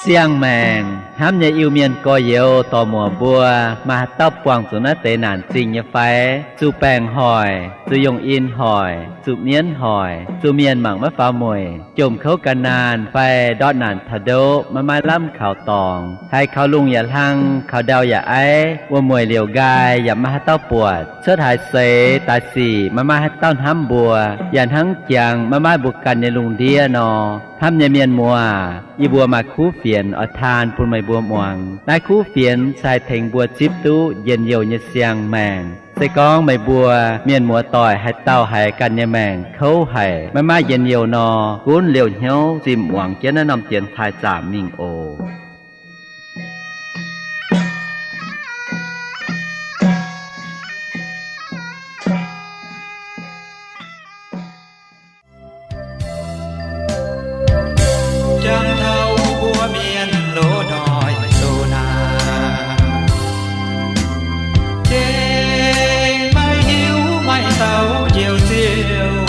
Siang-maengc hnamv nyei Iu-Mienh gorx-youz dorc-muoc mbuo, maaih haaix dauh buangh zuqc naaiv deix naanc zingh nyei fai? Zuqc baengc hoic, zuqc yungh in hoic, zuqc mienv hoic, zuqc mienh mangc maiv faaux mueic, jomc kouv ga'naanh fai ndortv naanc taux ndoqv maiv maaih lamh kaux dorngx, haiz kaux lungh yaac hlang, kaux ndau yaac aiv, wuom-mueic liouc nqaai yaac maiv maaih haaix dauh buatc, cuotv haaix seix daaih sic maiv maaih haaix dauh hnamv mbuo, yaac hnangv jangx maiv maaih mbuo ganh nyei lungh ndiev nor. Hnamv nyei mienh muoz, yie mbuo maaih kuv fienx oix taan bun meih mbuo muangx. Naaiv kuv fienx se haih tengx mbuo zipv duqv njien-youh nyei siang-maengc. Se gorngv meih mbuo mienh muoz-doic haaix dauh haiz ganh nyei maengc kouv haic, maiv maaih njien-youh nor, gunv liouh hnyouv zinh muangx jienv naaiv norm dienx taaih zaamc mingh oc. Jangx taux mbuo mienh loz-hnoi zoux naanc, gengh maiv hiuv maaih dauh njoux Ziouv.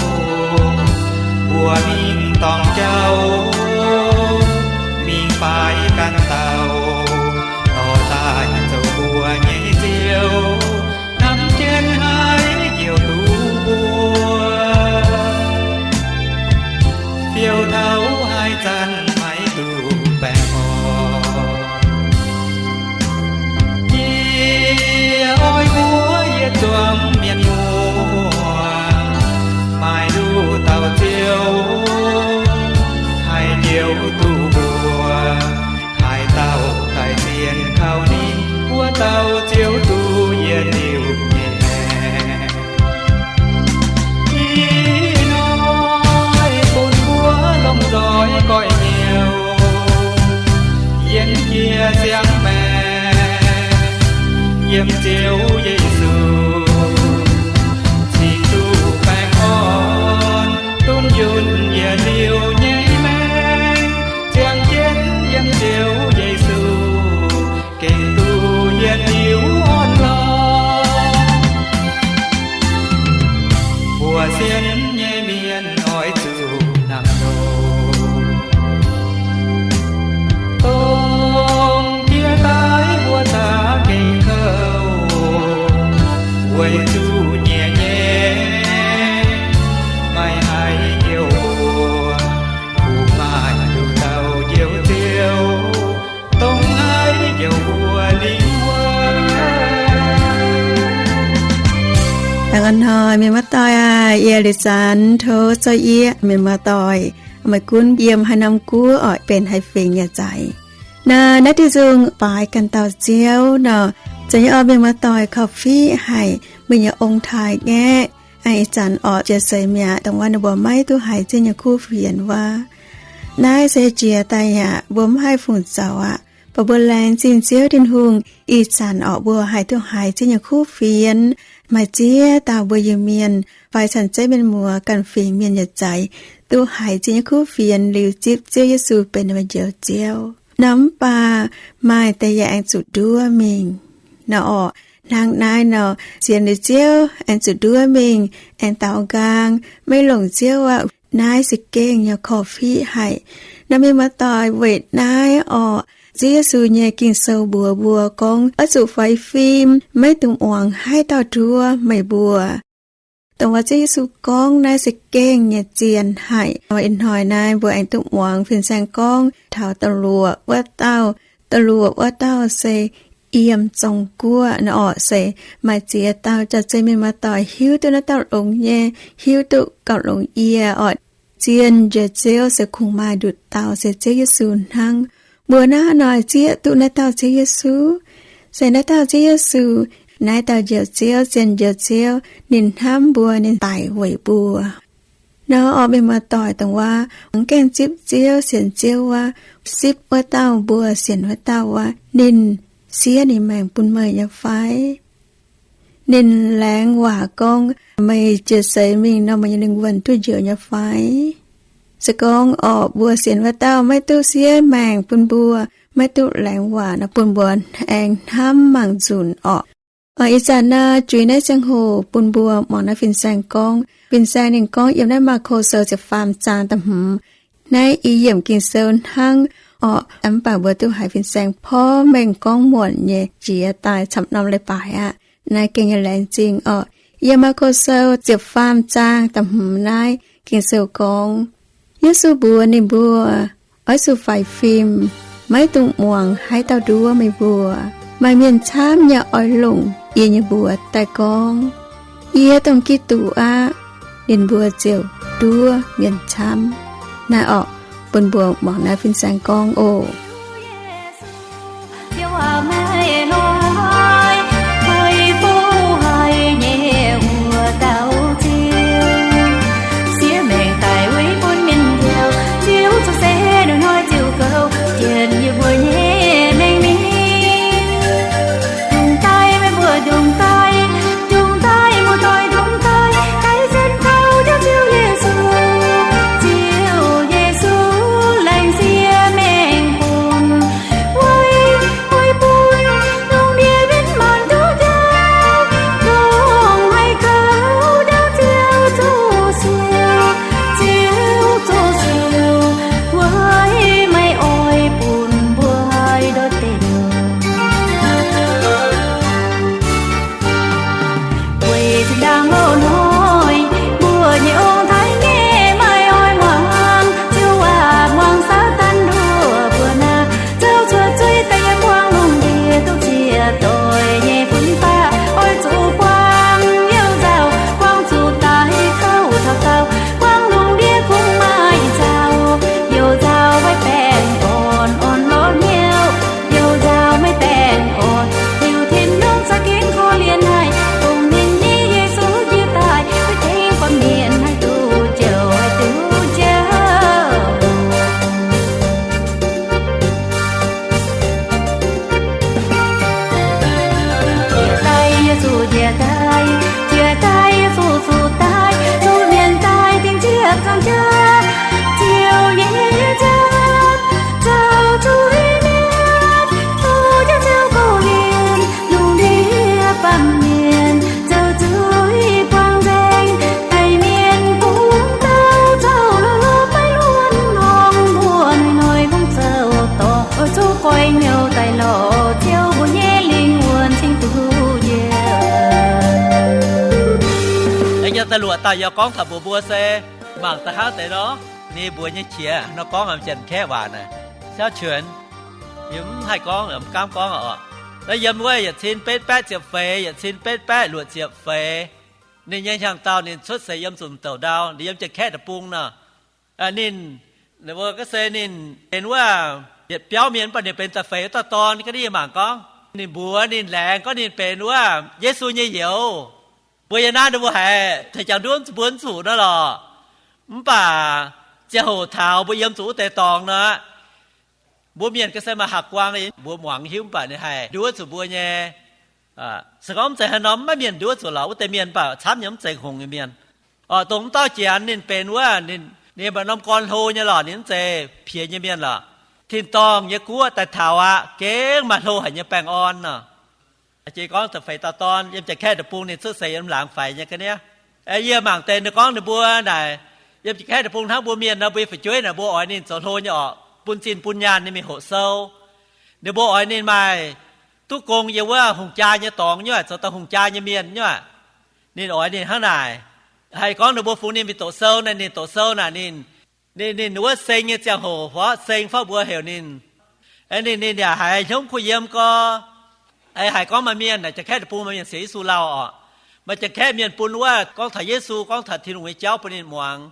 Mbuo mingh dorngc jauv, mingh faix ganh dauh, dorh daaih zoux mbuo nyei Ziouv. Hnamv jienv haaix njoux duqv mbuo, fiou taux haaix zanc maiv duqv baengh orn. Yie oix mbuox yietc zuangx mienh muoz, maaih nduqc dauh Ziouv haih njoux duqv mbuo. Haaix dauh daaih sienx kaux ninh, wuov dauh ziouc duqv yietc liuz nyei maengc. Ih hnoi bun mbuo lomh nzoih goiv hnyouv, yienx jiex siang-maengc, yiem Ziouv Yesu cingx duqv baengh orn, duqv njunh yietc liuz nyei maengc. Ziangh jienv yiem Ziouv Yesu, gengh duqv yietc liuz orn-lorqc. Mbuo sienx nyei mienh oix zuqc hnamv nor, dongh jiex daaih mbuo za'gengh kouv, weic zuqc nyiec nyei maiv haih njoux mbuo. Kuv maaih nduqc dauh njoux Ziouv, dongh haih njoux mbuo lingh wuonh. Hnoi mienh muoz-doic aah, yie liuz zanc tov zorqv yie mienh muoz-doic, meih gunv yiem haaix norm guoqv oix benx haaix fingx yaac zeiz. Naaiv, naaiv diuh nzung baaix ganh dauh Ziouv nor, zeiz nyei orqc, mienh muoz-doic korv-fiqv haic, mbuo nyei ong-taaix ngaeqv. Ih zanc orqc jiex seix mi'aqv, dongh wuov ninh mbuo maiv duqv haiz Ziouv nyei kuv fienx wuov. Naaiv se jiex daaih yaac mbuo mv haih fungc zoux aqv. Baac mbuo laengz zingh Ziouv Tin-Hungh, ih zanc orqc mbuo haih duqv haiz Ziouv nyei kuv fienx. Maaih ziex dauh mbuo Iu-Mienh fai caux ziex mienh muoz ganh fingx mienh yaac zeiz, duqv haiz Ziouv nyei kuv fienx liuz zipv Ziouv Yesu benx ninh mbuo njoux Ziouv. Nor mv baac maaih deix yaac aengx zuqc nduov mingh. Nor orqc, hnangv naaiv nor, sienx liuz Ziouv aengx zuqc nduov mingh, aengx daaux nqaang, maiv longc Ziouv aqv. Naaiv se gengh nyei korv-fiqv haic. Nor mienh muoz-doic, weic naaiv orqc, Ziouv Yesu nyei Ging-Sou mbuox mbuo gorngv oix zuqc faix fim, maiv dungx muangx haaix dauh nduov meih mbuo. Dongh wuov Ziouv Yesu gorngv naaiv se gengh nyei zien haic. Ih hnoi naaiv mbuo aengx duqv muangx fin-saeng gorngv taux da'luoqc wuov dauh. Da'luoqc wuov dauh se yiem Zong-Guoqv nor orqc, se maaih ziex dauh jauv-zeiv mienh muoz-doic hiuv duqv naaiv dauh longx nyei, hiuv duqv gauh longx yie orqc. Zien njoux Ziouv se kungx maaih nduqc dauh se Ziouv Yesu hnangv. Mbuo naaiv hnoi zieqv duqv naaiv dauh Ziouv Yesu. Se naaiv dauh Ziouv Yesu, naaiv dauh njoux Ziouv, zien njoux Ziouv, ninh hnamv mbuo, ninh daic weic mbuo. Nor orqc, mienh muoz-doic, dongh wuov mv gaengh zipv Ziouv, sienx Ziouv wuov, zipv wuov dauh mbuo sienx wuov dauh wuov, ninh siev ninh maengc bun meih nyei fai? Ninh laengz waac gorngv meih jiex seix mingh nor meih nyei lingh wuonh duqv njoux nyei fai? Se gorngv orqc mbuo sienx wuov dauh maiv duqv siev maengc bun mbuo, maiv duqv laengz waac nor, bun mbuo aengx hnamv mangc nzunc orqc. Ih zanc naaiv juix naaiv ziangh hoc bun mbuo muangx naaiv fin-saeng gorngv. Fin-saeng ninh gorngv yiem naaiv Maako Sou ziepc faam zaang da'hmz, naaiv i yiemc Ging-Sou hnangv. orqc. Mv baac mbuo duqv haiz fin-saeng porv mengh gorngv muonc nyei jiex daaih camv norm leiz-baaix aqv. Naaiv gengh nyei laengz zingh orqc. Yiem Maako Sou ziepc faam zaang da'hmz naaiv Ging-Sou gorngv, Yesu mbuox ninh mbuo, Oix zuqc faix fim, maiv dungx muangx haaix dauh nduov meih mbuo. Maaih mienh camv nyei oix longc yie nyei mbuox daaih gorngv, Yie dongh Giduc aqv. Ninh mbuo ziouc nduov mienh camv. Naaiv orqc, bun mbuo muangx naaiv fin-saeng gorngv oc. Weic zinh ndaangc loz-hnoi mbuo nyei ong-taaix nyei maaih oix muangx, ziouc waac muangx Saadaan nduov mbuo naaic, zoux cuotv zuiz daaih yiem buangh lungh ndiev duqv ziec doic nyei fun-faqv. Oix zuqc buangh youh nzauh, buangh zuqc daaih kouv taux daauh, buangh lungh ndiev kungx maaih zauh, youh nzauh maiv baengh orn, orn lorz hnyouv, youh nzauh maiv baengh orn, liuz Tin-Hungh za'gengh korv-lienh haic, dongh ninh nyei Yesu jiex daaih, maiv tengx gorqv-mienh haih duqv jouh, haih duqv jauv. Njiec daaih, Yesu njiec daaih, njiec daaih, Yesu zuqc daaih, zuqc mienh daaih dingc njiec zaangc jaax, Ziouv nyei jaax, zoux zuiz-mienh, duqv jaax Ziouv korv-lienh, lungh ndiev baamh mienh, zoux zuiz buangh nzaeng, daic mienh bungx douh, zoux lorh lorh maiv luonx horngh, mbuo hnoi-hnoi gorngv zoux dorngc, oix zuqc goix hnyouv daaih lorz Ziouv mbuo nyei lingh wuonh cingx duqv njiec. Aengx yaac daaih luoqc dauh yaac gorngv taux mbuox mbuo se mangc daaih hnangv deix nor, ninh mbuox nyei qiex nor gorngv janx-kaeqv waac naaic, siauv qienx, yie mv haih gorngv, mv gaamv gorngv oc. Naaiv yiem wuov yietc cin betv baeqv ziepc feix, yietc cin betv baeqv luoqc ziepc feix, ninh nyei hnyangx-daauh ninh cuotv seix yiem Zuqc Douc Ndau, ninh yiem Janx-Kaeqv deic-bung nor. Ninh, mbuo gorngv se ninh benx wuov yietc biauv mienh, mv baac ninh benx da'feix dauh dorn. Ga'naaiv yie mangc gorngv ninh mbuox ninh laengz gorngv ninh benx wuov Yesu nyei youz. Mbuo yiem naaiv ninh mbuo haiz tengx jangx nduov mbuo mv zuqc nor lorqc. Mv baac ziangh hoc taux mbuo yiem zuqc wuov deix dorngx nor, mbuo mienh ga'sie maaih haaix guang mbuo muangx hiuv, mv baac ninh haih nduov zuqc mbuo nyei. Se gorngv mv zeiz haaix norm maiv mienh nduov zuqc lorqc, wuov deix mienh mv baac camv nyei mv zeiz hngongx nyei mienh. Orqc, dongh m'dauh Janx ninh benx wuov, ninh, ninh mbuo norm gorn hlo nyei lorqc, ninh mv zeiz piex nyei mienh lorqc. Tin-dorngh nyei guoqv daaih taux aqv, gengh maaih hlo haic nyei baengh orn nor. Jiex gorngv da'feix dauh dorn yiem Janx-Kaeqv deic-bung, ninh cuotv seix yiem laangz faix nyei ga'naaiv. Yie mangc deix ninh gorngv ninh mbuo naaic, yiem Janx-Kaeqv deic-bung hnangv mbuo mienh nor, mbuo fu'jueiv naaic mbuo oix ninh zoux hlo nyei orqc, bun zinh bun nyaanh ninh mingh hoqc sou. Ninh mbuo oix ninh maaih duqv gong yiem wuov hungh jaa nyei dorngx nyuoqc, zoux dauh hungh jaa nyei mienh nyuoqc. Ninh oix ninh hnangv naaic. Haih gorngv ninh mbuo fungx ninh mingh doqc sou naaic, ninh doqc sou naaic ninh, ninh, ninh wuov seng nyei ziangh hoc fai seng fai mbuo heuc ninh, ninh, ninh yaac haiz hnyouv kuh yiem gorx. Haiz gorngv maaih mienh naaic, Janx-Kaeqv deic-bung maaih mienh sienx Yesu lauh orqc. Maaih Janx-Kaeqv mienh bun wuov gorngv taux Yesu, gorngv taux Tin-Hungh nyei jauv bun ninh muangx.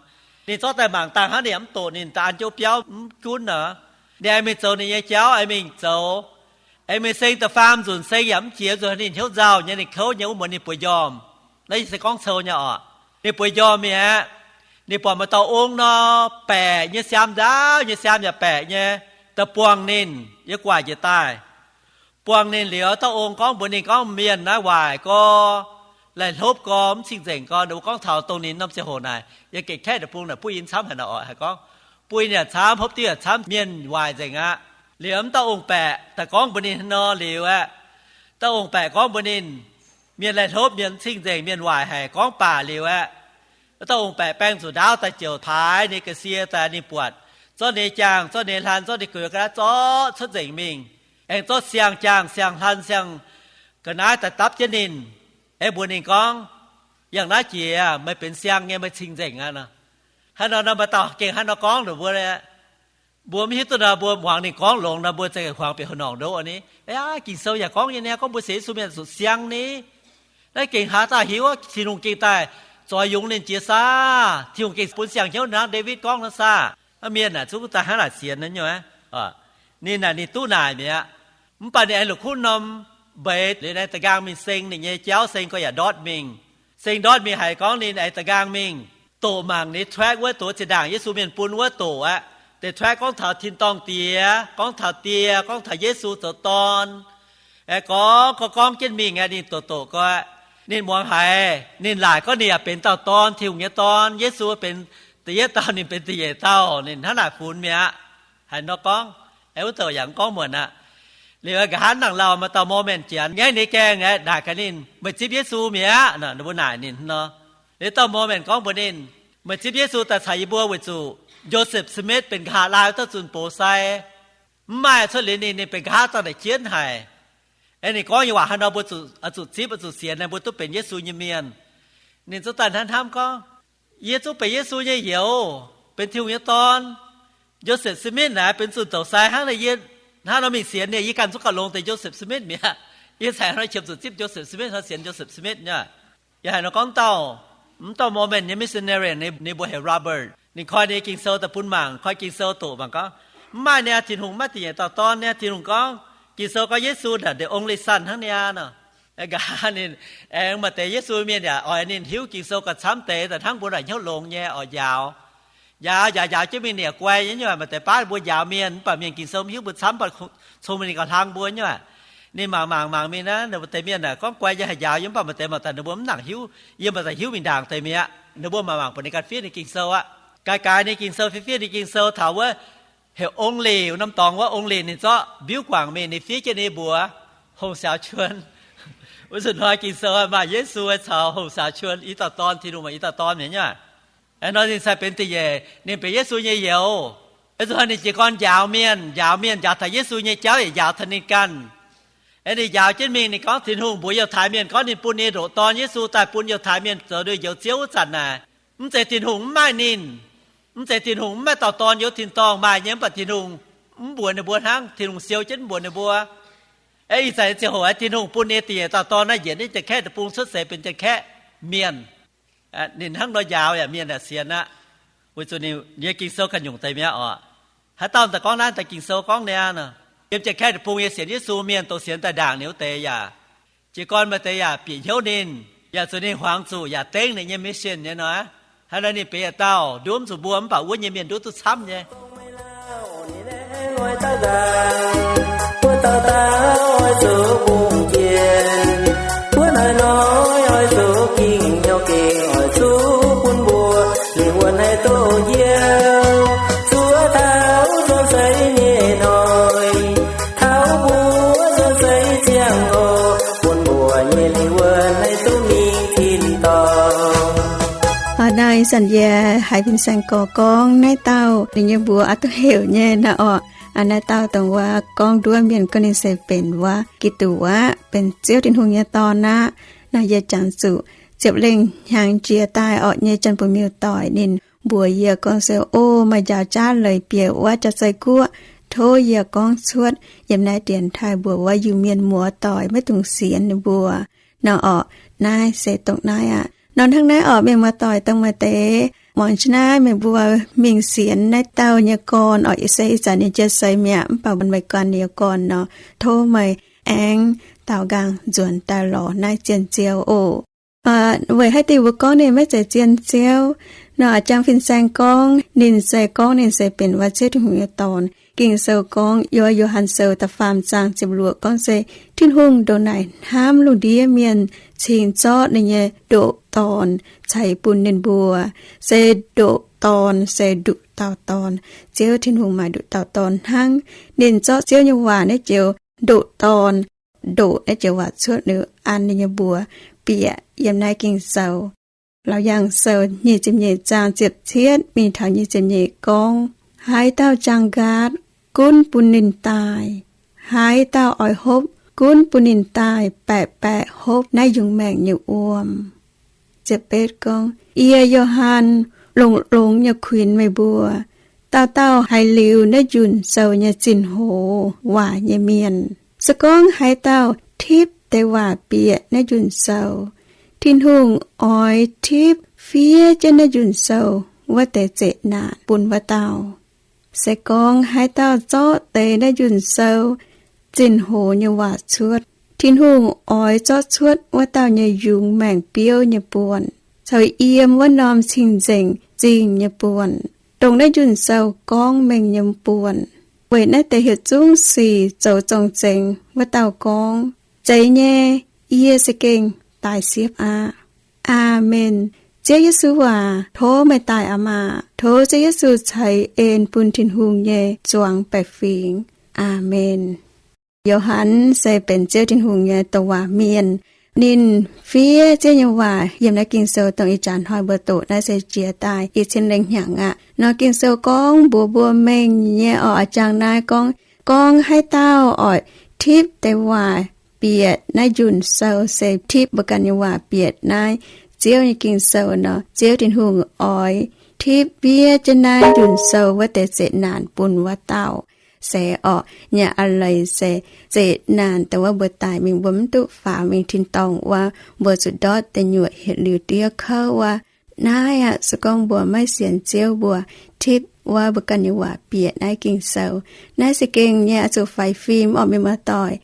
Ninh zorqv daaih mangc dangh hnangv, ninh yaac mv doqc, ninh daaih an jouv biauv mv gunv nor. Ninh aengx mingh zoux ninh nyei jauv, aengx mingh zoux, aengx mingh seng da'faam nzunc, seng yaac mv jiex, nzunc ninh hnyouv nzauh nyei, ninh kouv nyei wuov muonz ninh bueix njormh. Naaiv se gorngv cou nyei orqc. Ninh bueix njormh mi'aqv. Ninh buatc maaih dauh ong nor, baeqc nyei siaam, nzaauv nyei siaam yaac baeqc nyei, daaih buangh ninh, yiem gu'nguaaic njiec daaih. Buangh ninh liuz, dauh ong gorngv mbuox ninh gorngv, mienh naaiv waaic gorx, laih hlopv gorx, mv cing-nzengc gorx. Ninh mbuo gorngv taux dongh ninh norm ziangh hoc naaic, yiem Janx-Kaeqv deic-bung naaic buov in camv haic nor oc. Haiz gorngv buov in yaac camv, hopv diuv yaac camv, mienh waaic nzengc aqv. Liuz m'dauh ong-baeqc daaih gorngv mbuox ninh nor liuz aqv. Dauh ong-baeqc gorngv mbuox ninh, mienh laih hlopv, mienh mv cing-nzengc, mienh waaic haic, gorngv baac liuz aqv. Dauh ong-baeqc baeng zuqc ndaauv daaih ziouc paaix ninh ga'sie daaih, ninh buatc zorqv ninh nyei jaangh, zorqv ninh nyei hlan, zorqv ninh gu'nyuoz ga'naaiv zorqv cuotv nzengc mingh, aengx zorqv siang-jaangh, siang-hlan, siang-ga'naaiv daaih dapv jienv ninh, aengx mbuox ninh gorngv, Yangh naaiv jiex meih benx siang nyei, meih cing nzengc aqv nor. Hnangv nor nor maaih dauh gengh hnangv nor gorngv nduqc mbuo. Mbuo mv hiuv duqv nor, mbuo muangx ninh gorngv longx nor, mbuo za'gengh huangx bieqc haaix norm ndoqv ni. Aa, Ging-Sou yaac gorngv nyei niaa, gorngv mbuo sienx Yesu mienh zuqc siang ni. Naaiv gengh haaix dauh hiuv, Tin-Hungh gengh daaih zoix yungz ninh jiex saah? Tin-Hungh gengh bun siang-hnyouv hnangv Ndaawitv gorngv nor saah? Mienh naaic zungv daaih hnangv naaic sienx nyei. Ninh naaic ninh duqv naaic mi'aqv. Mv baac ninh aengx la'kuqv norm mbeix liuz, aengx da'nqaang mingh seng ninh nyei jauv, seng gau yaac ndortv mingh. Seng ndortv mingh haiz gorngv ninh aengx da'nqaang mingh doqc mangc ninh tract wuov, doqc zinh ndaangc Yesu mienh bun wuov doqc aqv. Deix tract gorngv taux tin-dorngh Diex, gorngv taux Die, gorngv taux Yesu zoux dorn. Aengx gorngv gorngv gorngv jienv mingh aqv. Ninh doqc doqc gau, ninh muangx haiz, ninh laaic gorngv ninh yaac benx dauh dorn, Tin-Hungh nyei Dorn. Yesu benx da'yietv dauh, ninh benx da'nyeic dauh. Ninh hnangv naaic funx mi'aqv. Haaix nor gorngv, aengx wuov douc yaac mv gorngv muonc aqv. Liuz nqa'haav nangc lauh maaih dauh Mormon Janx ngaengv ninh nyei gaengh aeqv, naaic gaax ninh, Meih zipv Yesu mi'aqv? Ninh mbuo naaic ninh nor. Liuz dauh Mormon gorngv mbuox ninh, Meih zipv Yesu daaih caux yie mbuo weic zuqc Joseph Smith benx nqa'haav laai wuov dauh zunh boz sai. Mv maaih cuotv liuz ninh, ninh benx nqa'haav dangh naaic jienv haic. Aeqv, ninh gorngv nyei waac hnangv nor, mbuo zuqc, zuqc zipv, zuqc sienx, mbuo duqv benx Yesu nyei mienh. Ninh zungv daaih hnamv hnamv gorngv, Yie zungv benx Yesu nyei youz, benx Tin-Hungh nyei Dorn. Joseph Smith naaic benx zunh douz sai hnangv naaic, yie hnangv nor mingh sienx ninh, yie ganh zungv gauh longx deix Joseph Smith mi'aqv. Yie cingx hnoi qiemx zuqc zipv Joseph Smith, hnoi sienx Joseph Smith nyei. Yaac haaix nor gorngv dauh, mv dauh Mormon nyei missionary, ninh mbuox heuc Robert. Ninh koi ninh nyei Ging-Sou daaih bun mangc, koi Ging-Sou doqc mangc gorngv, mv maaih niaa Tin-Hungh, mv maaih da'nyeic dauh Dorn niaa. Tin-Hungh gorngv, Ging-Sou gorngv Yesu naaic the only Son hnangv niaa nor. Nqa'haav ninh aengx maaih deix Yesu mienh yaac oix ninh hiuv Ging-Sou gauh camv deix, daaih hnangv mbuo naaic hnyouv longx nyei oix njaaux. Njaaux njaaux njaaux jienv mingh ninh yaac guai nyei. Maaih deix baav mbuo njaaux mienh mv baac mienh Ging-Sou mv hiuv mbuo camv, mv baac cong-mengh ninh gauh hlang mbuo nyei. Ninh mangc mangc mangc mingh naaiv, maaih deix mienh gorngv guai nyei haih njaaux yie, mv baac maaih deix maaih daaih ninh mbuo mv nangc hiuv, yie maaih daaih hiuv mingh ndaangc deix mi'aqv. Ninh mbuo mangc mangc buatc ninh ganh fiev ninh Ging-Sou aqv. Gaax gaax ninh Ging-Sou, fiev fiev ninh Ging-Sou taux wuov heuc only wuov norm dorngx wuov, only ninh zorqv mbiuv guangc mingh, ninh fiev jienv ninh mbuox Hongh Siaaux Quan. Wuov nzunc hnoi Ging-Sou maaih Yesu caux Hongh Siaaux Quan i dauh dorn, Tin-Hungh maaih i dauh dorn mi'aqv nyei. Aeqv, nor ninh cingx benx da'nyeic, ninh benx Yesu nyei youz. Aeqv, nzunc hnoi ninh jiez gorn njaaux mienh, njaaux mienh njaaux taux Yesu nyei jauv yaac njaaux taux ninh ganh. Aeqv, ninh njaaux jienv mingh, ninh gorngv Tin-Hungh mbuox Yiutai Mienh gorngv ninh bun ninh ndoqc Dorn Yesu daaih bun Yiutai Mienh zoux njoux Ziouv wuov zanc naaic, mv zeiz Tin-Hungh mv maaih ninh. Mv zeiz Tin-Hungh mv maaih dauh dorn, youz tin-dorngh maaih nyei, mv baac Tin-Hungh mv mbuox ninh mbuo hnangv. Tin-Hungh siou jienv mv mbuox ninh mbuo. Aeqv, ih zanc ziangh hoc aeqv, Tin-Hungh bun ninh da'nyeic dauh dorn naaiv njiec jienv Janx-Kaeqv deic-bung cuotv seix benx Janx-Kaeqv mienh. Ninh hnangv nor njaaux yaac mienh yaac sienx aqv, weic zuqc ninh nyei Ging-Sou ganh nyungc deix mi'aqv oc. Haaix dauh daaih gorngv naaiv daaih Ging-Sou gorngv niaa nor, yiem Janx-Kaeqv deic-bung nyei sienx Yesu mienh, dongh sienx daaih ndaangc ninh wuov deix yaac jiez gorn maaih deix yaac bieqc hnyouv ninh, yaac zuqc ninh huangx zuqc yaac dengv ninh nyei mission nyei nor. Hnangv naaiv ninh benx yietc dauh nduov mv zuqc mbuo, mv baac wuov nyei mienh nduov duqv camv nyei. Hnangv naaiv zanc yie haiz fin-saeng gorx gorngv naaiv dauh ninh nyei mbuox oix duqv heuc nyei nor orqc. Naaiv dauh dongh wuov gorngv nduov mienh gorngv ninh se benx wuov Giduc aqv, benx Ziouv Tin-Hungh nyei Dorn aqv. Nor yie jangx zuqc ziepc lengh hnyangx jiex daaih orqc, nyei janx-buoz-miuh doic ninh mbuox yie gorngv se, O, meih njaaux jaav leiz bieqc wuov Jaav-Zei Guoqv, tov yie gorngv cuotv yiem naaiv dienx taaih mbuox wuov Iu-Mienh muoz-doic maiv dungx sienx ninh mbuo nor orqc. Naaiv se dongh naaiv aqv. Nor hnangv naaiv orqc, mienh muoz-doic dongh maaih deix muangx jienv naaiv, meih mbuo mingh sienx naaiv dauh nyei gorn orqc, se ih zanc ninh jiex seix mi'aqv, mv baac meih ganh nyei gorn nor, tov meih aengx daaux nqaang nzuonx daaih lorz naaiv zien Ziouv oc. Weic haaix diuc mbuo gorngv ninh maiv zeiz zien Ziouv? Nor a'jang fin-saeng gorngv ninh se gorngv ninh se benx wuov Ziouv Tin-Hungh nyei Dorn. Ging-Sou gorngv yiem Yo^han Sou da'faam zaang ziepc luoqc gorngv se Tin-Hungh ndongc naaic hnamv lungh ndiev mienh cingx zorqv ninh nyei ndoqc Dorn ceix bun ninh mbuo. Se ndoqc Dorn se nduqc dauh dorn. Ziouv Tin-Hungh maaih nduqc dauh dorn hnangv. Ninh zorqv Ziouv nyei waac naaiv joux ndoqc Dorn, ndoqc naaiv joux waac cuotv liuz an ninh nyei mbuox bieqc yiem naaiv Ging-Sou. Laauc Yaangh Sou nyic ziepc nyeic zaang ziepc cietv mingh taux nyic ziepc nyeic gorngv Haaix dauh jaang nqaatv, gunv bun ninh daaih. Haaix dauh oix hopv, gunv bun ninh daaih baeqc baeqc hopv naaiv yungz maengc nyei wuom. Ziepc betv gorngv, Yie, Yo^han, longx-longx nyei kuinx meih mbuo, dauh dauh haiz liuz naaiv njunc sou nyei zinh hoz waac nyei mienh, se gorngv haaix dauh tipv deix waac bieqc naaiv njunc sou, Tin-Hungh oix tipv fiev jienv naaiv njunc sou wuov deix zeqc naanc bun wuov dauh. Se gorngv haaix dauh zorqv deix naaiv njunc sou zinh hoz nyei waac cuotv, Tin-Hungh oix zorqv cuotv wuov dauh nyei yungz maengc biouv nyei buonc, caux yiem wuov norm cing-nzengc zingh nyei buonc, dongh naaiv njunc sou gorngv mengh nyei buonc, weic naaiv deix hieh zungv sic zoux zong-zengx wuov dauh gorngv, Zeiz nyei, yie za'gengh daaih siepv aqv. Aamen. Ziouv Yesu waac, tov meih daaih aqv maah! Tov Ziouv Yesu ceix en bun Tin-Hungh nyei zuangx baeqc fingx. Aamen. Yo^han se benx Ziouv Tin-Hungh nyei douc waac mienh. Ninh fiev Ziouv nyei waac yiem naaiv Ging-Sou, dongh ih jaax hnoi mbuo doqc naaiv se jiex daaih i cin lengh hnyangx aqv. Nor Ging-Sou gorngv mbuox mbuo mengh nyei oc, a'jangx naaiv gorngv, gorngv haaix dauh oix tipv deix waac bieqc naaiv njunc sou se tipv mbuo ganh nyei waac bieqc naaiv Ziouv nyei Ging-Sou nor, Ziouv Tin-Hungh oix tipv fiev jienv naaiv njunc sou wuov deix zeqc naanc bun wuov dauh. Se orqc, nyei a'leiz se zeqc naanc dongh wuov mbuo daic mingh mbuo mv duqv faaux mingh tin-dorngh wuov, mbuo zuqc ndortv deic nyuoqc hietc liuz diev kouv wuov. Naaiv aqv, se gorngv mbuo maiv sienx Ziouv mbuo tipv wuov mbuo ganh nyei waac bieqc naaiv Ging-Sou, naaiv se gengh nyei oix zuqc faix fim orqc, mienh muoz-doic.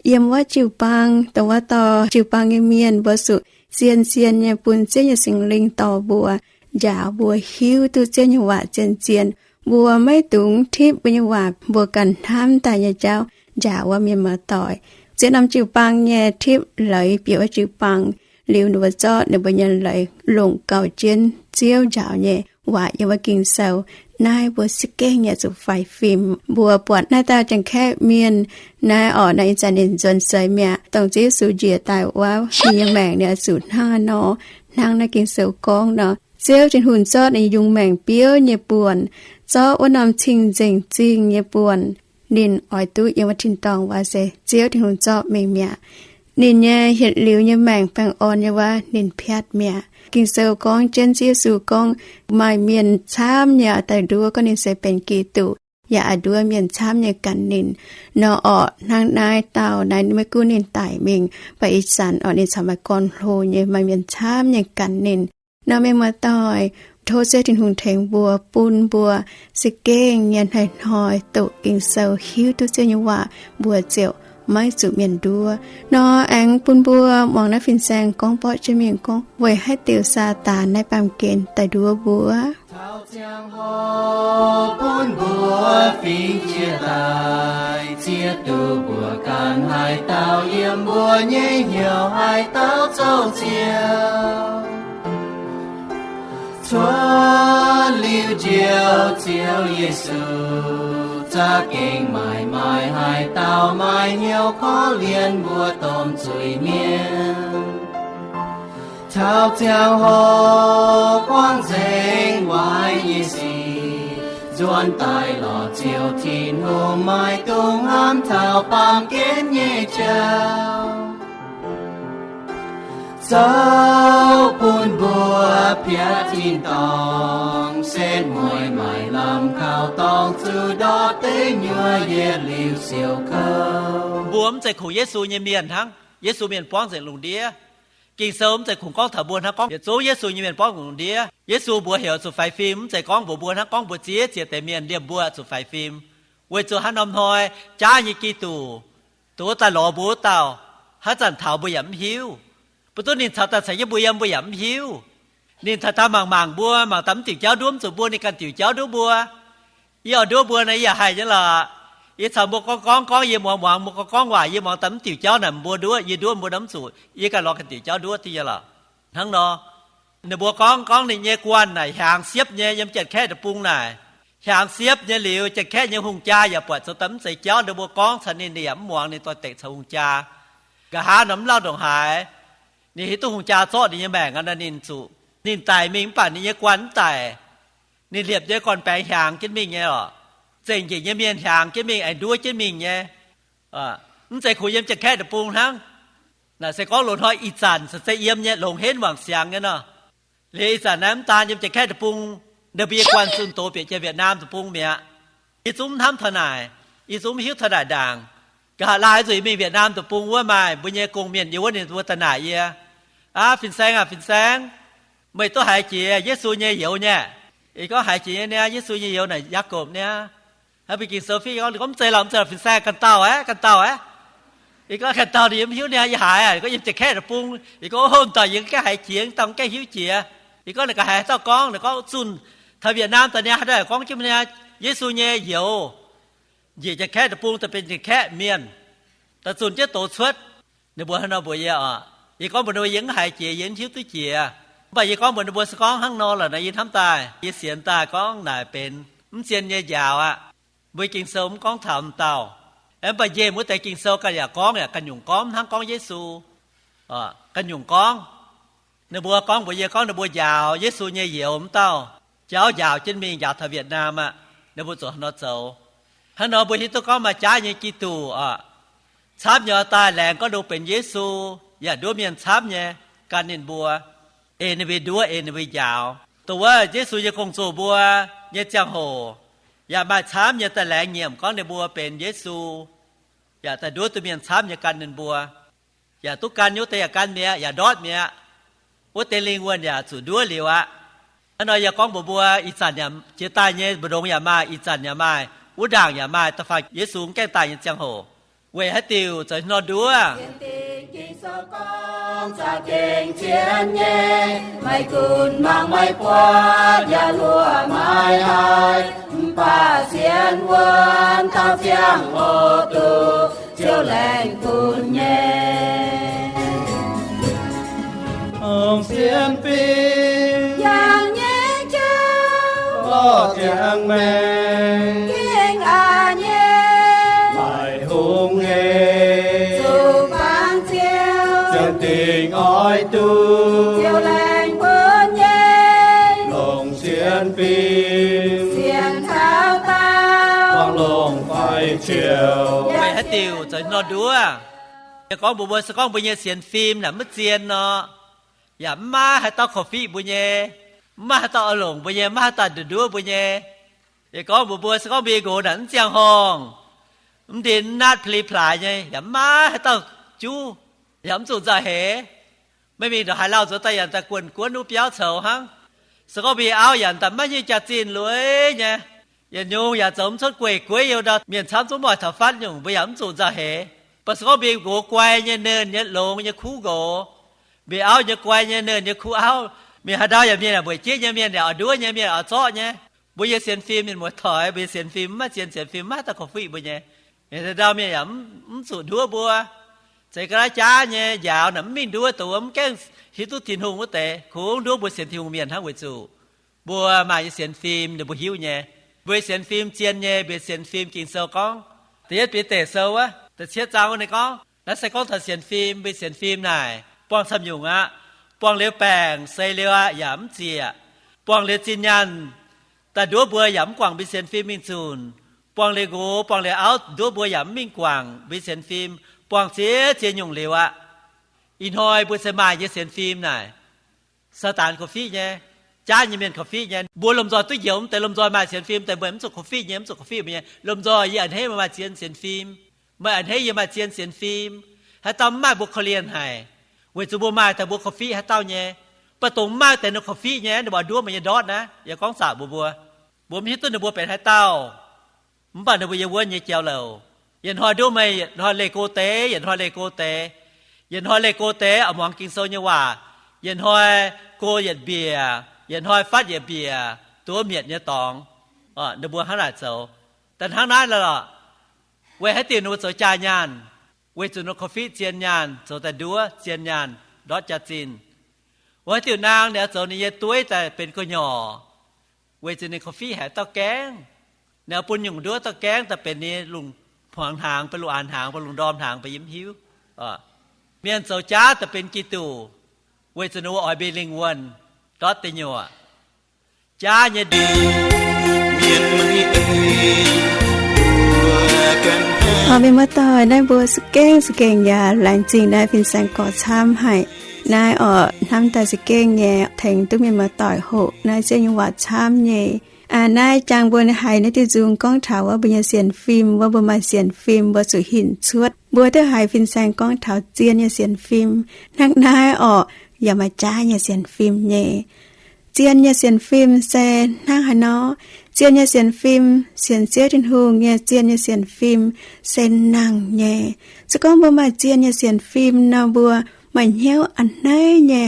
Yiem wuov jiu-baang, dongh wuov dorh jiu-baang nyei mienh mbuo zuqc zien-zien nyei bun Ziouv nyei Singx Lingh dorh mbuo, njaaux mbuo hiuv duqv Ziouv nyei waac zien-zien. Mbuo maiv dungx tipv mbuo nyei waac mbuo ganh hnamv daaih nyei jauv njaaux wuov, mienh muoz-doic. Zien norm jiu-baang nyei tipv leiz bieqc wuov jiu-baang liuz, ninh mbuo zorqv ninh mbuo nyei leiz longc gauh jienv Ziouv njaaux nyei waac yiem wuov Ging-Sou. Naaiv mbuo se gengh nyei zuqc faix fim. Mbuo buatc naaiv dauh Janx-Kaeqv mienh naaiv orqc, naaiv ih zanc ninh nzuonx seix mi'aqv. Dongh Ziouv Yesu njiec daaih wuov, ninh nyei maengc ninh oix zuqc hnangv haaix nor, hnangv naaiv Ging-Sou gorngv nor, Ziouv Tin-Hungh zorqv ninh yungz maengc biouv nyei buonc, zorqv wuov norm cing-nzengc zingh nyei buonc, ninh oix duqv yiem wuov tin-dorngh wuov se Ziouv Tin-Hungh zorqv mingh mi'aqv. Ninh nyei hietc liuz nyei maengc baengh orn nyei wuov, ninh piatv mi'aqv. Ging-Sou gorngv jienv Ziouv Yesu gorngv, maaih mienh camv nyei daaih nduov gorngv ninh se benx Giduc, yaac oix nduov mienh camv nyei ganh ninh. Nor orqc, hnangv naaiv dauh naaiv maiv gunv ninh daic mingh, mv baac ih zanc orqc ninh caux maaih gorn-hlo nyei maaih mienh camv nyei ganh ninh. Nor mienh muoz-doic, tov Ziouv Tin-Hungh tengx mbuo, bun mbuo se gengh nyei hnoi-hnoi doqc Ging-Sou, hiuv duqv Ziouv nyei waac, mbuo ziouc maiv zuqc mienh nduov. Nor aengx bun mbuo muangx naaiv fin-saeng gorngv borqv jienv mingh gorngv, weic haaix diuc Saadaan naaiv baamh gen daaih nduov mbuo? Taux ziangh hoc bun mbuo fingx jiex daaih, ziex duqv mbuo ganh haaix dauh yiem mbuo nyei hnyouv haaix dauh zoux Ziouv. Cuotv liuz Njoux Ziouv Yesu, za'gengh maaih maaih haaix dauh maaih hnyouv korv-lienh mbuo domh zuiz-mienh. Taux ziangh hoc buangv nzengc waaic nyei sic, nzuonx daaih lorz Ziouv Tin-Hungh, maiv dungx hnamv taux baamh gen nyei jauv. Zoux bun mbuo piatv tin-dorngh, setv mueiz maaic lamh kaux dorngx, zuqc ndortv deic nyuoqc yietc liuz siouc kouv. Mbuo mv zeiz kungx Yesu nyei mienh hnangv. Yesu mienh buangv nzengc lungh ndiev. Ging-Sou mv zeiz kungx gorngv taux mbuo hnangv, gorngv yietc zungv Yesu nyei mienh buangv nzengc lungh ndiev. Yesu mbuox heuc zuqc faix fim, mv zeiz gorngv mbuox mbuo hnangv, gorngv mbuox ziex ziex deix mienh liemh mbuo zuqc faix fim. Weic zuqc haaix norm hnoi jaav nyei Giduc, dongh wuov daaih lorz mbuo wuov dauh, haaix zanc taux mbuo yaac mv hiuv. Mbuo duqv ninh caux daaih caux jienv mbuo yiem, mbuo yaac mv hiuv. Ninh taux daaih mangc mangc mbuo, mangc daaih mv diuc jauv nduov, mv zuqc mbuo ninh ganh diuc jauv nduov mbuo. Yie oix nduov mbuo naaic, yie yaac haih nyei lorqc. Yie caux mbuo gorngv gorngv gorngv, yie muangx muangx mbuo gorngv gorngv waac, yie muangx daaih mv diuc jauv naaic, mbuo nduov, yie nduov mbuo naaic mv zuqc, yie ganh lorz ganh diuc jauv nduov duqv nyei lorqc. Hnangv nor, ninh mbuo gorngv gorngv ninh nyei guanh naaic hiaangx siepv nyei, yiem Janx-Kaeqv deic-bung naaic. Hiaangx siepv nyei liuz, Janx-Kaeqv nyei hungh jaa yaac buatc zoux daaih mv zeiz jauv, ninh mbuo gorngv caux ninh, ninh yaac mv muangx, ninh dorh deix caux hungh jaa. Nqa'haav nor mv lauh ndongc haaix, ninh hiuv duqv hungh jaa zorqv ninh nyei maengc aqv nor, ninh zuqc, ninh daic mingh mv baac ninh nyei guanh mv daic. Ninh liepc nyei gorn-baengx hiaangx jienv mingh nyei oc. Zengc njiec nyei mienh hiaangx jienv mingh, aengx nduov jienv mingh nyei. Mv zeiz kungx yiem Janx-Kaeqv deic-bung hnangv. Naaic se gorngv loz-hnoi ih zanc se zeiz yiem nyei, longx henv wangc siangx nyei nor. Liuz ih zanc naaiv mv daan yiem Janx-Kaeqv deic-bung, ninh mbuo yie guanh zunh doz bieqc jiex Việt Nam deic-bung mi'aqv. Yie zungv mv hnamv taux naaic, yie zungv mv hiuv taux naaic ndaangc. Nqa'haav laai nzuqc yie mingh Việt Nam deic-bung wuov maaih mbuo nyei gong-mienh yiem wuov, ninh mbuo daaih naaic yie, Aav, fin-saeng aac, fin-saeng, meih duqv haiz jiex Yesu nyei youz nyei? Yie gorngv, Haiz jiex nyei niaa, Yesu nyei youz naaic Yaakopv niaa. Hnangv mbuo Ging-Sou fiev gorngv, mv zeiz lorqc, mv zeiz lorqc, fin-saeng, ganh dauh aqv, ganh dauh aqv. Yie gorngv, Ganh dauh, ninh yie mv hiuv niaa, yie haiz aqv. Yie gorngv, Yiem Janx-Kaeqv deic-bung. Yie gorngv, Hov, dauh yie gaengh haiz jiex, dauh gaengh hiuv jiex. Yie gorngv, Naaic ga'haaix haaix dauh gorngv? Ninh gorngv, Zunh taux Việt Nam daaih niaa, haaix dauh gorngv jienv niaa, Yesu nyei youz. Njiec Janx-Kaeqv deic-bung daaih benx Janx-Kaeqv mienh, daaih zunh jienv doz cuotv. Ninh mbuo hnangv nor mbuox yie oc. Yie gorngv mbuox ninh mbuo, Yie mv haiz jiex, yie mv hiuv duqv jiex. Mv baac yie gorngv mbuox ninh mbuo se gorngv hnangv nor lorqc naaic, yie hnamv daaih, yie sienx daaih gorngv naaic benx mv zien nyei njaaux aqv. Mbuo Ging-Sou mv gorngv taux m'dauh. Mv baac njiec wuov deix Ging-Sou ganh yaac gorngv, yaac ganh nyungc gorngv, hnangv gorngv Yesu ganh nyungc gorngv. Ninh mbuo gorngv mbuox yie gorngv ninh mbuo njaaux Yesu nyei youz wuov dauh jauv njaaux jienv mingh, njaaux taux Việt Nam aqv. Ninh mbuo zuqc hnangv nor zoux. Hnangv nor mbuo hiuv duqv gorngv maaih jaav nyei Giduc oc, camv nyei oix daaih laengz gorngv ninh mbuo benx Yesu, yaac nduov mienh camv nyei gan ninh mbuo, ei ninh mbuo nduov, ei ninh mbuo njaaux. Dongh wuov Yesu nyei gong-zoh mbuo nyei ziangh hoc, yaac maaih camv nyei daaih laengz nyiemc gorngv ninh mbuo benx Yesu, yaac daaih nduov duqv mienh camv nyei gan ninh mbuo. Yaac duqv gan nyei wuov deix yaac gan mi'aqv, yaac ndortv mi'aqv. Wuov deix lingh wuonh yaac zuqc nduov liuz aqv. Hnangv nor yie gorngv mbuox mbuo, ih zanc yaac jiex daaih nyei mbu'ndongx yaac maaih, ih zanc yaac maaih, wuov ndaangc yaac maaih, da'faanh Yesu mv gaengh daaih nyei ziangh hoc. Weic haaix diuc zoux hnangv nor nduov? Sienx Fim Ging-Sou gorngv, caux gengh zien nyei, maiv gunv mangc maiv buatc, yaac luoqc maiv haiz, mv baac sienx wuonv taux ziangh hoc duqv Ziouv laengz bun nyei. Ong sienx fim, yangh nyei jauv, lorh ziangx maengx, gengh aqc nyei, maiv hungh hec, zuqc bangc Ziouv, ziangh dingc oix duqv Ziouv laengz bun nyei. Longc sienx fim, sienx taux daauh, buangh longc fai ciouc. Weic haaix diuc zoux nor nduov? Yie gorngv mbuox mbuo, se gorngv mbuo nyei sienx fim naaic maiv zien nor, yaac mv maaih haaix dauh korv-fiqv mbuo nyei, mv maaih haaix dauh oix longc mbuo nyei, mv maaih haaix dauh nduov mbuo nyei. Yie gorngv mbuox mbuo, se gorngv mbuo nyei nqox naaic mv ziangh horngh, mv ndin mv natv pli plaaix nyei, yaac mv maaih haaix dauh juv, yaac mv zuqc nzauh heix. Maiv mingh ndongc haaix lauh zoux daaih yaac daaih guonc guonv wuov biauv coux hnangv. Se gorngv mbuo nyei auv yaac daaih maiv nyei jaax-zinh lueiz nyei, yietc nyungc yaac zoux mv cuotv gueic gueiv youh ndau, mienh camv zungv mv oix taux fatv nyungc, mbuo yaac mv zuqc nzauh heix. Mv baac se gorngv mbuo nyei nqox guai nyei, nernh nyei, longx nyei, kuv nqox, mbuo auv nyei guai nyei, nernh nyei, kuv auv, mienh haaix ndau yaac mienh yaac mbueic jienv nyei, mienh yaac oix nduov nyei, mienh oix zorqv nyei. Mbuo nyei sienx fim mienh muoz-doic, mbuo nyei sienx fim mv maaih zien sienx fim, mv maaih haaix dauh korv-fiqv mbuo nyei. Mienh haaix ndau mienh yaac mv zuqc nduov mbuo. Zeiz ga'naaiv jaav nyei njaaux naaic mv mingh nduov, dongh wuov mv gaengh hiuv duqv Tin-Hungh wuov deix, kungx nduov mbuo sienx Tin-Hungh mienh hnangv. Weic zuqc mbuo maaih nyei sienx fim ninh mbuo hiuv nyei. Mbuo nyei sienx fim zien nyei, mbuo nyei sienx fim, Ging-Sou gorngv, da'yietv Bide Sou wuov da'cietv zaang wuov ninh gorngv, naaiv se gorngv taux sienx fim, mbuo nyei sienx fim naaic buangh camv nyungc aqv. Buangh liuz baengc, seix liuz aqv, yaac mv zieqc. Buangh liuz zinh nyaanh daaih nduov mbuo yaac mv guangc mbuo nyei sienx fim mingh zunc. Buangh liuz nqox, buangh liuz auv nduov mbuo yaac mv mingh guangc mbuo nyei sienx fim. Buangh ziex ziex nyungc liuz aqv. Ih hnoi mbuo se maaih nyei sienx fim naaic, Saadaan korv-fiqv nyei, jaav nyei mienh korv-fiqv nyei. Mbuo lomh nzoih duqv njoux mv deix, lomh nzoih maaih sienx fim deix, mbuo mv zuqc korv-fiqv nyei, mv zuqc korv-fiqv mbuo nyei. Lomh nzoih yie a'hneiv meih maaih zien sienx fim. Meih a'hneiv yie maaih zien sienx fim. Haaix dauh mv maaih mbuo korv-lienh haic, weic zuqc mbuo maaih daaih mbuo korv-fiqv haaix dauh nyei. Mv baac dongh mv maaih deix ninh korv-fiqv nyei, ninh mbuo nduov meih nyei ndortv naaiv. Yie gorngv zaqc mbuox mbuo, mbuo mv hiuv duqv ninh mbuo benx haaix dauh. Mv baac ninh mbuo yiem wuonv nyei jauv-louc, yietc hnoi nduov meih, yietc hnoi leih go deix, yietc hnoi leih go deix. Yietc hnoi leih go deix oix muangx Ging-Sou nyei waac, yietc hnoi go yietc mbiec, yietc hnoi fatv yietc mbiec, duqv mietc nyei dorngx. Ninh mbuo hnangv naaic zoux, daaih hnangv naaiv lorqc. Weic haaix diuc ninh mbuo zoux jaa nyaanh? Weic zuqc ninh korv-fiqv zien nyaanh, zoux daaih nduov zien nyaanh, ndortv jaax-zinh. Weic haaix diuc naang ninh oix zoux ninh nyei dueiv daaih benx gu'nyuoz? Weic zuqc ninh korv-fiqv haic dauh gaengv. Ninh oix bun nyungc nduov dauh gaengv daaih benx ninh lungh hmuangx hnaangx, benx lungh aanx hnaangx, benx lungh ndorm hnaangx, mbuo yie mv hiuv. Mienh zoux jaav daaih benx Giduc, weic zuqc ninh mbuo oix mbuo lingh wuonh ndortv deic nyuoqc. jaav nyei ndeic-bung, mienh muoz-doic, naaiv mbuo za'gengh za'gengh yaac laengz zingh naaiv fin-saeng gorx camv haic. Naaiv orqc, hnamv daaih za'gengh nyei tengx duqv mienh muoz-doic hoqc naaiv Ziouv nyei waac camv nyei. Naaiv jangx mbuo haiz naaiv diuh nzung gorngv taux wuov mbuo nyei sienx fim, wuov mbuo maaih sienx fim mbuo zuqc hinc cuotv. Mbuo duqv haiz fin-saeng gorngv taux zien nyei sienx fim. Hnangv naaiv orqc, yaac maaih jaav nyei sienx fim nyei. Zien nyei sienx fim se hnangv haaix nor? Zien nyei sienx fim, sienx Ziouv Tin-Hungh nyei zien nyei sienx fim se nangh nyei. Se gorngv mbuo maaih zien nyei sienx fim nor, mbuo maaih hnyouv a'hneiv nyei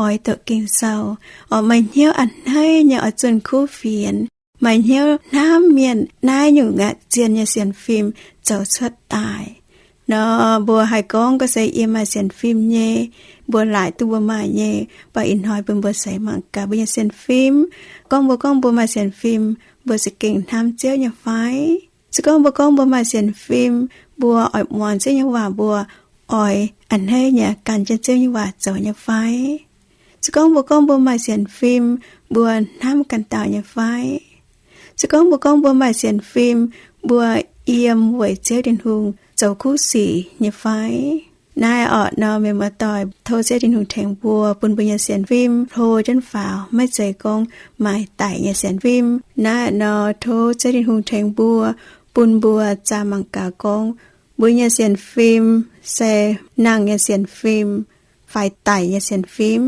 oix doqc Ging-Sou, oix maaih hnyouv a'hneiv nyei oix zunh kuv fienx, maaih hnyouv hnamv mienh naaiv nyungc aqv zien nyei sienx fim zoux cuotv daaih. Nor mbuo haih gorngv gorngv se yie maaih sienx fim nyei, mbuo laaic duqv mbuo maaih nyei, mv baac ih hnoi bun mbuo seix mangc gaax mbuo nyei sienx fim. Gorngv mbuo gorngv mbuo maaih sienx fim, mbuo za'gengh hnamv Ziouv nyei fai? Se gorngv mbuo gorngv mbuo maaih sienx fim, mbuo oix muangx Ziouv nyei waac, mbuo oix a'hneiv nyei gan jienv Ziouv nyei waac zoux nyei fai? Se gorngv mbuo gorngv mbuo maaih sienx fim, mbuo hnamv ganh dauh nyei fai? Se gorngv mbuo gorngv mbuo maaih sienx fim, mbuo yiem weic Ziouv Tin-Hungh zoux kuv sic nyei fai? Naaiv orqc nor, mienh muoz-doic, tov Ziouv Tin-Hungh tengx mbuo bun mbuo nyei sienx fim hlo jienv faaux, maiv zeiz gorngv maaih daic nyei sienx fim. Naaiv nor, tov Ziouv Tin-Hungh tengx mbuo, bun mbuo zaah mangc gaax gorngv mbuo nyei sienx fim se nangh nyei sienx fim fai daic nyei sienx fim.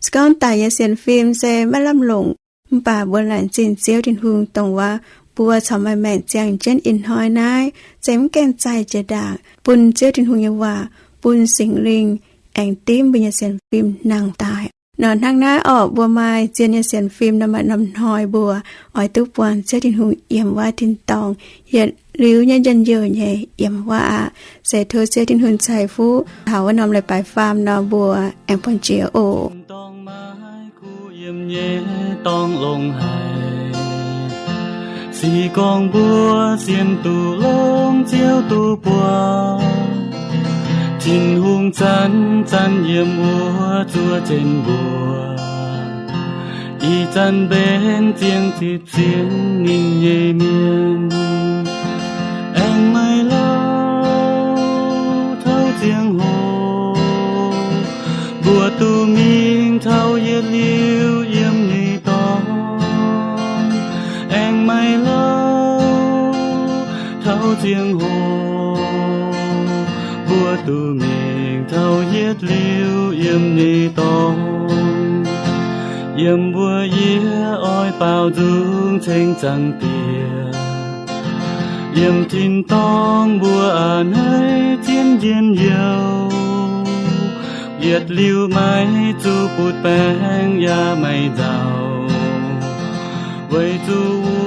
Se gorngv daic nyei sienx fim se maiv lamh longc, mv baac mbuo laengz zingh Ziouv Tin-Hungh dongh waac mbuo corc maaih maengc ziangh jienv ih hnoi naaiv, zengc mv gaengh zaih jiex ndaangc bun Ziouv Tin-Hungh nyei waac, bun Singx Lingh aengx dimv mbuo nyei sienx fim nangh daaih. Nor hnangv naaiv orqc, mbuo maaih zien nyei sienx fim nor, maaih norm hnoi mbuo oix duqv buangh Ziouv Tin-Hungh yiem wuov tin-dorngh, yietc liuz nyei njien-youh nyei yiem wuov aqv. Se tov Ziouv Tin-Hungh ceix fuqv taux wuov norm leiz-baaix faam nor, mbuo aengx buangh jiex oc. Tin-dorngh maiv kuv yiem nyei dorngh longx haic. Se gorngv mbuo sienx duqv longx, Ziouv duqv buangh. Tin-Hungh zanc-zanc yiem wuov zuov jienv mbuo. Ih zanc mbenc ziangh zipv sienx ninh nyei mienh, aengx maiv louh taux ziangh hoc mbuo duqv mingh taux yietc liuz yiem nyei dorngx. Aengx maiv louh taux ziangh hoc mbuo duqv mingh taux yietc liuz yiem nyei dorngx. Yiem mbuo yie oix baaux nzung ceng Zaangc Diex. Yiem tin-dorngh mbuo a'hneiv zien njien-youh, yietc liuz maiv zuqc butv-baengc yaac maiv nzauh, weic zuqc